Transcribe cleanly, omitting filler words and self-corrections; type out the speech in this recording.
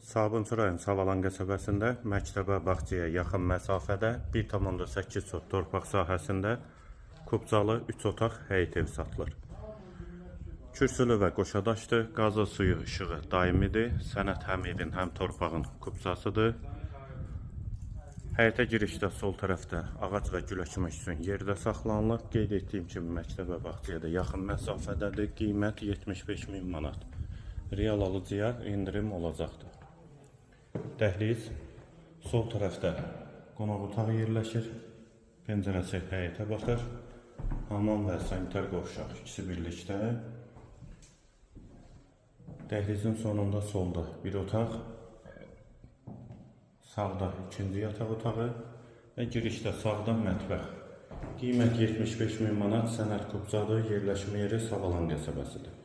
Sabunçu rayon Savalan qəsəbəsində məktəbə, bağçaya yaxın məsafədə 1,8 sot torpaq sahəsində kubcalı 3 otaq həyət evi satılır. Kürsülü və qoşadaşdır, qazı, suyu, işığı daimidir. Sənəd həm evin, həm torpağın kubcasıdır. Həyətə girişdə sol tərəfdə ağac və gül əkmək üçün yerdə saxlanılıb. Qeyd etdiyim kimi məktəbə, bağçaya da yaxın məsafədədir. Qiymət 75 min manat. Real alıcıya endirim olacaqdır. Dəhliz, sol tərəfdə qonaq otağı yerləşir. Pəncərəsi həyətə baxır. Hamam və sanitar qovşaq ikisi birlikdə. Dəhlizin sonunda solda bir otaq, sağda ikinci yataq otağı və girişdə sağda mətbəx. Qiymət 75 min manat, sənəd kubcadır, yerləşmə yeri Savalan qəsəbəsidir.